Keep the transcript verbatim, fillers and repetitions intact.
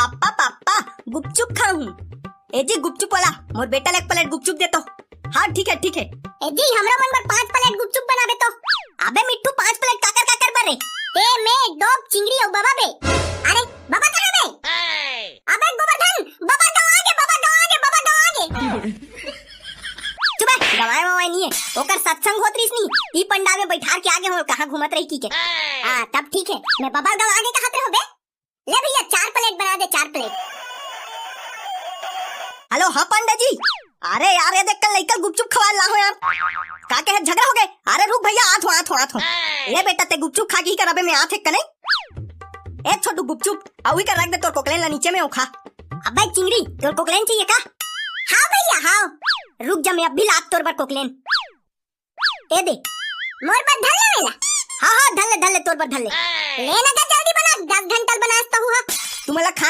Papa, papa, गुपचुप खाहूं। ए जी, गुपचुप वाला, मोर बेटा ला एक plate गुपचुप दे तो। हाँ, ठीक है, ठीक है। ए जी, हमरो मन बर पांच plate गुपचुप बनाबे तो। अबे मिट्ठू, पांच plate काकर काकर बर रे? ते, मैं, डोब, चिंगरी अउ बबा बे। अरे, बबा कहां बे? अबे गोबरधन, बबा गांव आगे, बबा गांव आगे, बबा गांव आगे। चुप हे, गंवाय वंवाय नइ हे, ओकर सत्संग होत रहिस नहीं, ती पंडाल में बइठार के आगे हों, कहां घूमत रही कहिके। हाँ, तब ठीक हे, मैं बबा गांव आगे कहत रहों बे। ले भैया, चार plate बना दे, चार plate। हेलो, हाँ पंडा जी। अरे यार, ये देख, कल लइका गुपचुप खवाय ला हों यार। का कहे, झगरा होगे? अरे रुक भैया, आत हों, आत हों, आत हों। ले बेटा, ते गुपचुप खा के ही कर, अबे मैं आत हों कने। ए छोटू गुपचुप, अउ ही कर रख दे तोर कोकलेन ला नीचे में, ओ खा। अबे चिंगरी, तोर कोकलेन चाहिए का? हाँ भैया, हाँ। रुक जा, मैं अभी लात तोर बर कोकलेन। ए दे। मोर बर धर ले वेला। हाँ, हाँ, धर ले, धर ले, तोर बर धर ले। ले ना गा, जल्दी बना, दस घंटा ले बनास तो हुआ। तुमन ला खान